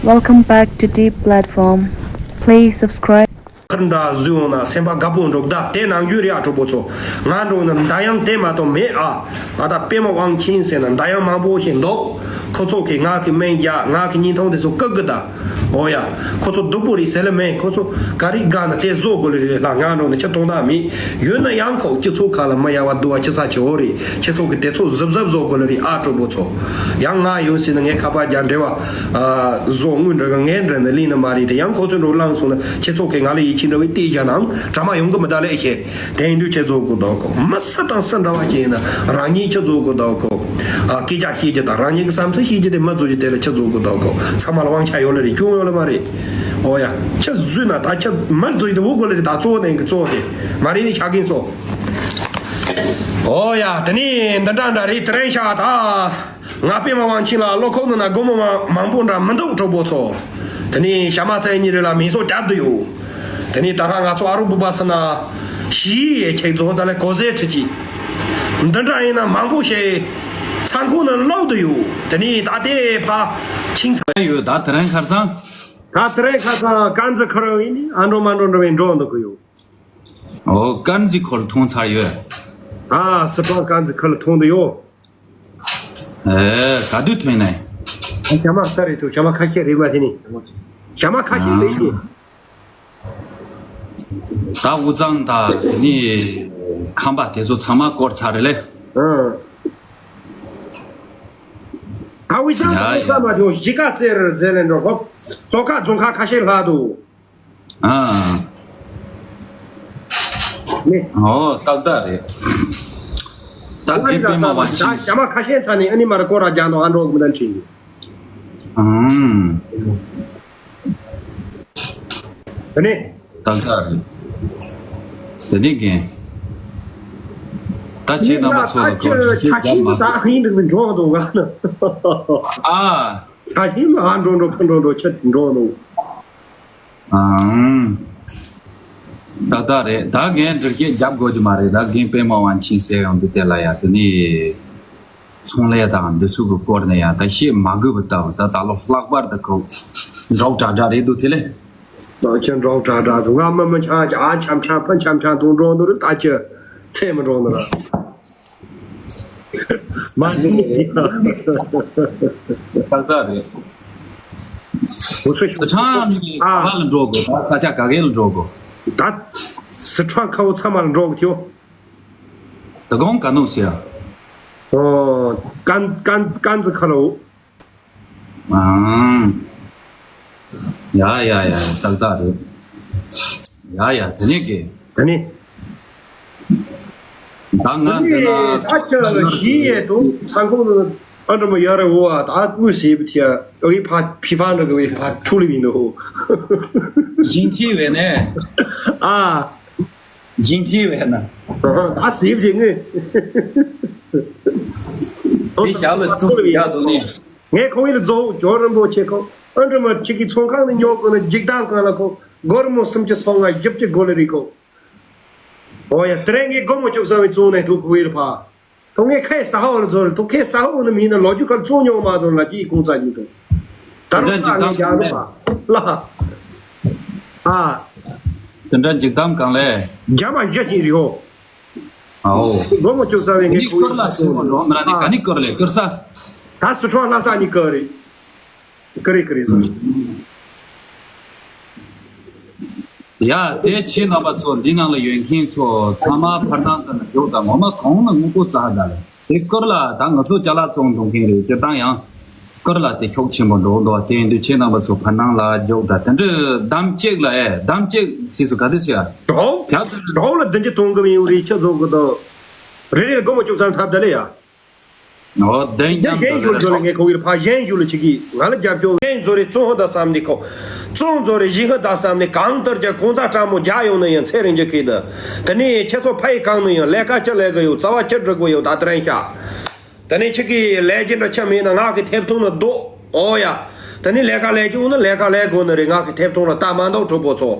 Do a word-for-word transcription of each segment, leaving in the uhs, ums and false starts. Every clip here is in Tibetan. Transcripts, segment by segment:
Welcome back to Deep Platform. Please subscribe. ཁར་འདྲ་བཟོས་འོང་ན་སེམས་པ་དགའ་པོ་འགྲོ་གི། ད་དེ་ནང་རྒྱུ་རེད་ཨ། གྲོགས་པོ་ཚོ། ང་འགྲོ་ན་མདའ་ཡང་དེ་མ་གཏོགས་མེད་ཨ། ང་ད་པད་མ་དབང་ཆེན་ཟེར་ན་མདའ་ཡང་མང་པོ་ཞིག་འདུག་ཁོ་ཚོ་གིས་ང་གི་སྨན་རྒྱག་ང་གི་བརྙན་ཐུང་དེ་ཚོ་བཀག་གི་ད། འོ་ཡ། ཁོ་ཚོ་སྡུག་པོ་རེད་ཟེར་ལེ་མེད། ཁོ་ཚོ་ག་རེ་དགའ་ན་དེ་བཟོ་དགོས་ལེ་རེད་ལ། ང་འགྲོ་ན་ཁྱི་གཏོང་ད་མེད། ཡོད་ན་ཡང་ཁོ་སྤྱི་ཚོགས་ཁ་ལ་མི་ཡག་པ་འདུག་བ། ཁྱི་ཚ་ཆེ་བོ་རེད། ཁྱི་ཚོ་གིས་དེ་ཚོ་གཟབ་གཟབ་བཟོ་དགོས་ལེ་རེད་ཨ། གྲོགས་པོ་ཚོ། ཡང་ང་ཡོང་ཟེར་ན་ངས་ཁ་པར་རྒྱག་འབྲེལ་བ་ཨ་བཟོ་དངུལ་འདྲ་ག་ངས་འདྲ་ནས་ལེན་ནི་མ་རེད་དེ། ཡང་ཁོ་ཚོས་འགྲོ་བླངས་སོང་ན་ཁྱེད་ཚོ་གིས་ང་ལ་ཡིད་ཆེས་འདྲ་བའི་བལྟས་བཞག་ནའང་གྲ་མ་ཡོང་གི་མི་གདའ་ལེ་ཤེས། དེ་ཡིན་དུས་ཁྱེད་ཚོ་གི་འདོག་གོ། མི་སུ་དང་སུ་འདྲ་བ་ཅིག་ཡིན་ན་རང་ཉིད་ཁྱེད་ཚོ་གི་འདོག་གོ། ཨ་སྐད་ཆ་བཤད་རྒྱུ་དང་རང་ཉིད་ཀྱི་བསམ་ཚུལ་བཤད་རྒྱུ་དེ་མི་བཟོ་རྒྱུ་དེ་ལ་ཁྱེད་ཚོ་གི་འདོག་གོ། ཚང་མ་ལ་དབང་ཆ་ཡོད་ལེ་རེད། སྐྱོན་ཡོད་ལེ་མ་རེད། འོ་ཡ། ཁྱེད་བཟོས་ན་ད་ཁྱེད་མི་བཟོ་རྒྱུ་དེ་འུ་གོ་ལེ་རེད། ད་གཙོ་བོ་དེ་གི་གཙོ་བོ་དེ་མ་རེད་ནི་ཤ་གིན་ཚོ། འོ་ཡ། དེ་ནི་འདི་འདྲ་འདྲ་རེད། དེ་རིང་ཤག་ད། ང་པད་མ་དབང་ཆེན་ལ་བློ་ཁོག་ནང་ན་སྒོར་མོ་མང་མང་པོ་འདྲ་མི་འདུག་གྲོགས་པོ་ཚོ། དེ་ནས་ཞྭ་དམར་རྩེ་གཉིས་རེ་ལ་མིང་གསོལ་རྒྱབ་བསྡད་ཡོད། དེ་ནས་ད་ལྟ་ང་ཚོ་ཨ་རུ་བུ་པ་སི་ན་ཞི་ཡི་ཁྱེད་ཚོ་ད་ལས་གོ་ཟེ་ཁྲི་ཅི། འདི་འདྲ་ཡིན་ན་མང་པོ་ཞིག་ཚང་ཁོག་ནང་ལོག་བསྡད་ཡོད། དེ་ནས་ད་ལྟའི་ཕ་ཆིང་ཚ་ཡོད། ད་དེ་རིང་ཁར་སང་། ད་དེ་རིང་ཁར་སང་དཀར་མཛེས་ཁུལ་ཡིན་ནི་ཨ་འགྲོ་མ་འགྲོ་འགྲོ་བའི་འགྲོ་འདུག་གི་ཡོད། ཨོ། དཀར་མཛེས་ཁུལ་ཐོན་ཚར་ཡོད། ཨ་སི་ཁྲོན་དཀར་མཛེས་ཁུལ་ཐོན་དུ་ཡོད། ཨེ། ག་དུས་ཐོན་ནས། ཨ་ཞྭ་དམར་ལྟ་རེད་དོ། ཞྭ་དམར་ཁ་ཤས་རེད་མ་དེ་ནི། ཞྭ་དམར་ཁ་ཤས་རེད་ཀྱི། ད་དབུས་གཙང་དང་དེ་ནི་ཁམས་པ་དེ་ཚོ་ཚང་མ་བསྐོར་ཚར་རེད་ལེ། ཨང་། ད་དབུས་གཙང་ཡ་དུ་ཡ། ཁ་མ་ཐོན་གཞིས་ཀ་རྩེ་རུ་རྫས་ལེན་འགྲོ་གོ། ལྷོ་ཁ་རྫོང་ཁག་ཁ་ཤས་ལྷག་འདུག་ཨ། ནི། ཨོ། ཏག་ཏག་རེད། ད་ཨ་ནི་དེ་པད་མ་ལ་བ་ད་ཆིན། ཞྭ་དམར་ཁ་ཤས་ཚ་ནི་ཨ་ནི་མར་སྐོར་ར་རྒྱག་ནོ་ཨ་འགྲོ་གི་མི་དང་ཁྲིད་ཡོད། ཨང་། དེ་ནི། ཏག་ཏག་རེད། དེ་ནི་རྒན། ད་ཁྱེད་རྣམ་པ་ཚོ་ལ་གོ་ཁྲིད་ཤེས་རྒྱབ་མ། ད་ཧིན་འགྲིག་མི་འགྲོ་འདུག་ང་ནི། ཨ། ད་ཧིན་ལ་ཨ་འགྲོ་འགྲོ་ཕ་འགྲོ་འགྲོ་ཁྱེད་འགྲོ་འདུག་ཨང་། ཏག་ཏག་རེད། ད་རྒན་འགྲེལ་བཤད་རྒྱབ་དགོས་ཀྱི་མ་རེད། ད་རྒན་པད་མ་དབང་ཆེན་ཟེར་ཡོང་དུས་དེ་ལ་ཡ་དེ་ནི་ཚོང་ལས་དང་འདི་ཚོ་གི་སྐོར་ནས་ཡ་ད་བཤད་མ་དགོས་པ་ལྟ་བུ། ད་ད་ལོ་ལྷག་པར་དུ་ཁོ་འདྲོག་དྲག་དྲག་རེད་འདུག་དེ་ལས། ད་ཁྱེད་འདྲོག་དྲག་དྲག་སོང་། ང་མི་མི་ཆང་ཆང་ཨ་འཆམ་འཆམ་ཕ་འཆམ་འཆམ་འཐུང་འགྲོ་འདུག་རེད། ད་ཁྱེད་ཚེ་མི་འགྲོ་འདུག་ར། མ་གཞི་ནས་ཏག་ཏག་རེད། འུ་ཚོ་སི་ཁྲོན་ནི་ཨ་ག་པ་ལ་འགྲོ་དགོས། ད་ས་ཆ་ག་གེ་ལ་འགྲོ་དགོས། ད་སི་ཁྲོན་ཁ་བོ་ཚང་མ་ལ་འགྲོ་དགོས་ཐེའོ། ད་གོང་ག་ནོ་ཟེར་ཡ། ཨོ། ཀན་ཀན་ཀན་ཛི་ཁ་ལོ། ཨང་། ཡ་ཡ་ཡ། ཏག་ཏག་རེད། ཡ་ཡ། དེ་ནས་ཀྱེ། དེ་ནས། ད་ང་འདི་ན་ད་ཅི་ཞིག་ཡས་དུ་ཚང་ཁོང་ཨ་འདྲ་མ་ཡ་རེ་འོ་ཨ། ད་དངུལ་ཟེར་བ་དེ་ཨ་འོ་ཡི་ཕ་ཕི་ཕ་འདྲ་གི་བའི་ཕ་འཁྲུག་ལི་བིན་དུ། ཞིང་ཐི་བས་ནས། ཨ། ཇིང་ཐི་བས་ན། ཨ་ཟེར་བ་དེ་ངས། དེ་ཞག་ལ་བཙུགས་ཡག་དུ་ནས། ངས་ཁོང་ཡིན་ལ་རྫོགས་ཇོ་རིན་པོ་ཆེ་ཁོང་ཨ་འདྲ་མ་ཅིག་གི་ཚོང་ཁང་ནས་ཉོ་དགོས་ན་འཇིག་རྟེན་གང་ལ་ཁོང་སྒོར་མོ་སུམ་ཅུ་སོ་ལྔ་བཞི་བཅུ་དགོས་ལེ་རེད་ཁོང་། ཨོ་ཡ། དེ་རིང་ངས་སྒོར་མོ་བཅུ་གསུམ་བཙོང་ནས་ཐུག་ཁོ་ཡིན་ལ་ཕ། ཁོང་ངས་ཁའི་ས་ཧ་བ་ལ་བཙོང་རེད་ཐུག་ཁའི་ས་ཧ་བ་ནི་མིན་ན་ལོ་རྒྱུས་ཁ་ལ་བཙོང་མྱོང་མ་བཙོང་ལ་ཅིག་ཁོང་རྩ་གཅིག་ཐུག་ད་རུང་ས་ངས་རྒྱག་རུ་ཕ་ལ། ཨ། དེ་འདྲ་འཇིག་གཏམ་གང་ལས། རྒྱ་མ་བཞི་ཞིག་རེད་ཧོ། ཨའོ། སྒོར་མོ་བཅུ་གསུམ་བའི་ངས་ཁོ་ཡི་ལ་ཆེན་པོ་འགྲོ་མི་ར་ནི་ག་ནི་བསྐུར་ལས་བསྐུར་ས། ད་སི་ཁྲོན་ལྷ་ས་ནི་བསྐུར་རེད། བསྐུར་རེད་བསྐུར་རེད་ཟེར། ཡ་དེ་ཁྱེད་རྣམ་པ་ཚོ་འདི་ནང་ལ་ཡོད་མཁན་ཚོ་ཚང་མ་ཕར་ནང་དུ་ན་འཇོག་དང་ངོ་མ་གོང་ན་དངུལ་ཕོགས་རྩ་ཧ་ད་ལ། དེ་བསྐུར་ལ་ད་ང་ཚོ་ཅ་ལག་བཙོང་འདུག་མཁན་རེད། སྤྱིར་བཏང་ཡང་བསྐུར་ལ་དེ་ཤུགས་ཆེན་པོ་འགྲོ་འདུག་དེ་ཡིན་དུས་ཁྱེད་རྣམ་པ་ཚོ་ཕར་ནང་ལ་འཇོག་དང་དེ་འདྲ་གདམ་ཅིག་ལ་ཨེ་གདམ་ཅིག་ཟེར་སུ་ག་དུས་ཟེར་ཡ། གྲོགས་གྲོགས་ལ་བདུན་ཅུ་གཏོང་གི་ཡོད་རེད་ཁྱེད་ཚོ་གི་དང་། རེ་རེ་ལ་སྒོར་མོ་བཅུ་གསུམ་ཐབས་ད་ལེ་ཡ། ཨོ་བདེན་འདི་རྐྱང་གཞན་ཡུལ་ཚོ་ལ་ངས་ཁོང་གི་ཕ་གཞན་ཡུལ་ལ་ཆི་གི་ང་ལ་རྒྱབ་སྐྱོར་གཞན་ཚོ་རེ་བཙོང་ཧ་ད་བསམ་ནི་ཁོ། བཙོང་ཚོ་རེ་ཞིག་ཧ་ད་བསམ་ནི་གང་ལྟར་ཀྱང་གོང་ཚ་ཀྲང་མོ་རྒྱ་ཡོང་ནི་ཡང་ཚེ་རིང་གི་ཁེ་ད། དེ་ནས་ཁྱེད་ཚོ་ཕ་ཡི་གང་ནི་ཡང་ལས་ཀ་ཅི་ལས་གི་ཡོད་རྩ་བ་ཅི་སྒྲིག་གི་ཡོད་ད་དེ་རིང་ཤག་དེ་ནས་ཁྱེད་ཀྱི་ལས་ཀྱི་འདྲ་ཆ་མེད་ན་ང་གི་ཐེབས་ཐུང་ན་རྡོ། ཨོ་ཡ། དེ་ནས་ལས་ཀ་ལས་ཀྱི་འོང་ན་ལས་ཀ་ལས་དགོས་ནི་རེད། ང་གི་ཐེབས་ཐུང་ལ་ལྟ་མ་འདུག་གྲོགས་པོ་ཚོ།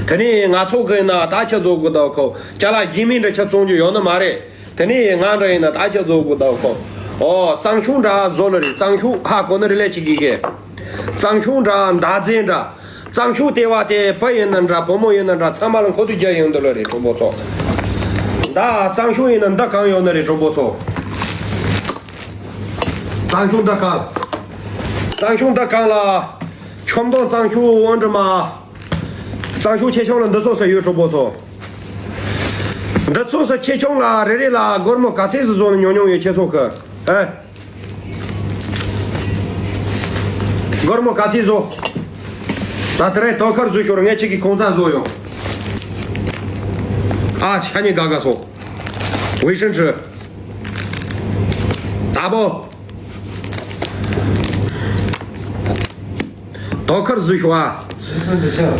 དེ་ནས་ང་ཚོ་གི་ན་ད་ཁྱེད་ཚོ་གི་ད་ཁོ་ཅ་ལག་གཞན་མིན་འདྲ་ཆ་བཙོང་རྒྱུ་ཡོད་ནི་མ་རེད། དེ་ནས་ང་འདྲ་ཡིན་ན་ད་ཁྱེད་ཚོ་གི་ད་ཁོ། ཨོ་གཙང་ཆུ་འདྲ་བཟོ་ལ་རེད། གཙང་ཆུ་ཧ་གོ་ནི་རེད་ལས་ཁྱེད་ཀྱི་གི། གཙང་ཤུང་འདྲ་མདའ་རྫས་འདྲ། གཙང་ཤུང་ལྟེ་བ་དེ་བུ་ཡིན་ན་འདྲ་བུ་མོ་ཡིན་ན་འདྲ་ཚང་མ་ལ་མཁོ་དུས་རྒྱ་ཡོང་འདུག་ལ་རེད་གྲོགས་པོ་ཚོ། ད་གཙང་ཤུང་ཡིན་ན་འདི་གང་ཡོད་ན་རེད་གྲོགས་པོ་ཚོ། གཙང་ཤུང་འདི་གང་། གཙང་ཤུང་འདི་གང་ལ། ཁྱོམ་དོང་གཙང་ཤུང་འོན་འདྲ་མ། གཙང་ཤུང་ཆེ་ཆུང་ལ་འདི་ཚོ་ས་ཡོད་གྲོགས་པོ་ཚོ། འདི་ཚོ་ས་ཆེ་ཆུང་ལ་རེ་རེ་ལ་སྒོར་མོ་ག་ཚད་ཟིག་བཟོ་ན་ཉུང་ཉུང་ཡོད་ཁྱེད་ཚོ་གི། ཨེ། སྒོར་མོ་ག་ཚད་བཟོ། ད་དེ་རིང་དོ་ཁར་བཟོས་ཤོར་ངས་ཁྱེད་ཀྱི་གོང་ཚད་བཟོ་ཡོང་། ཨ་ཆ་ཉེ་ག་ག་སོ། ཝེ་ཧྲན་ཁྲི། ད་བོ། དོ་ཁར་བཟོས་ཤོག་ཨ།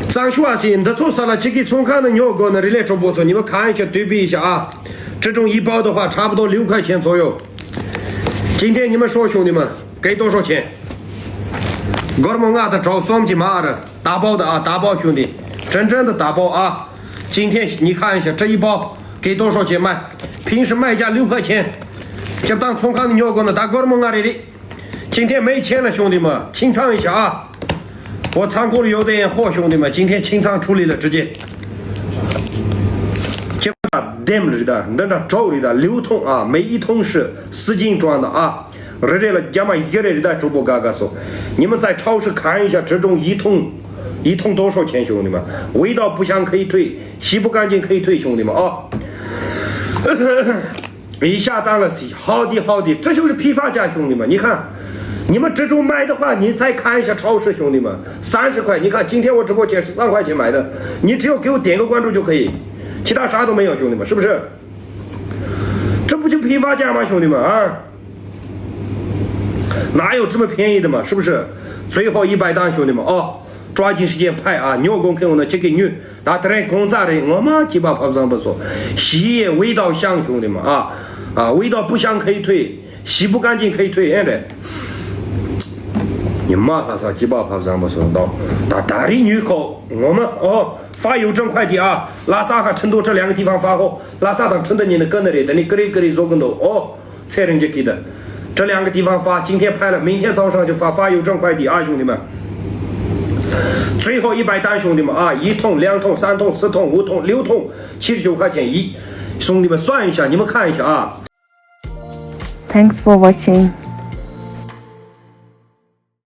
གཙང་ཤུང་ཨ་སི་འདི་ཚོ་ས་ལ་ཁྱེད་ཀྱི་ཚོང་ཁང་ནས་ཉོ་དགོས་ན་རི་ལས་གྲོགས་པོ་ཚོ་ཉི་མ་གང་ཡིན་ཤ་དུས་པི་ཡིན་ཤ་ཨ། 这种一包的话差不多六块钱左右། 今天你们说兄弟们，给多少钱？ སྒོར་མོ་ལྔ་དང་གྲོགས་གསུམ་གྱི་མ་ཨ་ར། 打包的啊，打包兄弟，真正的打包啊。 今天你看一下这一包给多少钱卖？平时卖价六块钱。 སྤྱིར་བཏང་ཚོང་ཁང་ནས་ཉོ་དགོས་ན་ད་སྒོར་མོ་ལྔ་རེ་རེད། 今天没钱了兄弟们，清仓一下啊。 我仓库里有点货兄弟们，今天清仓处理了，直接。 ཁྱེད་པ་ལྡེམ་རེད་ད། འདི་འདྲ་གྲོགས་རེད་ད། 流通啊，每一桶是四斤装的啊。 རེ་རེ་ལ་རྒྱ་མ་བཞི་རེ་རེད་ད་གྲོགས་པོ་ག་ག་སོ། 你们在超市看一下，这种一桶，一桶多少钱兄弟们？味道不香可以退，洗不干净可以退兄弟们啊。 一下单了，好的好的，这就是批发价，兄弟们，你看，你们这种卖的话，你再看一下超市，兄弟们，三十块，你看今天我直播间十三块钱买的，你只要给我点个关注就可以，其他啥都没有，兄弟们，是不是？这不就批发价吗，兄弟们啊？哪有这么便宜的嘛，是不是？最后一百单，兄弟们啊，抓紧时间拍啊，牛工给我们这个牛。 ད་དེ་རིང་གོང་ཚད་རེད། ངོ་མ་སྐྱིད་པ་ཕབ་བཟང་པོ་སོ། 洗也味道香兄弟们啊，啊，味道不香可以退，洗不干净可以退，哎嘞。 你妈拉萨鸡巴跑上不是到，打打的女口，我们哦，发邮政快递啊，拉萨和成都这两个地方发货，拉萨和成都你的跟的嘞，等你各类各类做更多哦。 蔡仁杰给的，这两个地方发，今天拍了，明天早上就发，发邮政快递啊，兄弟们。最后一百单，兄弟们啊，一桶、两桶、三桶、四桶、五桶、六桶，七十九块钱一，兄弟们算一下，你们看一下啊。 Thanks for watching.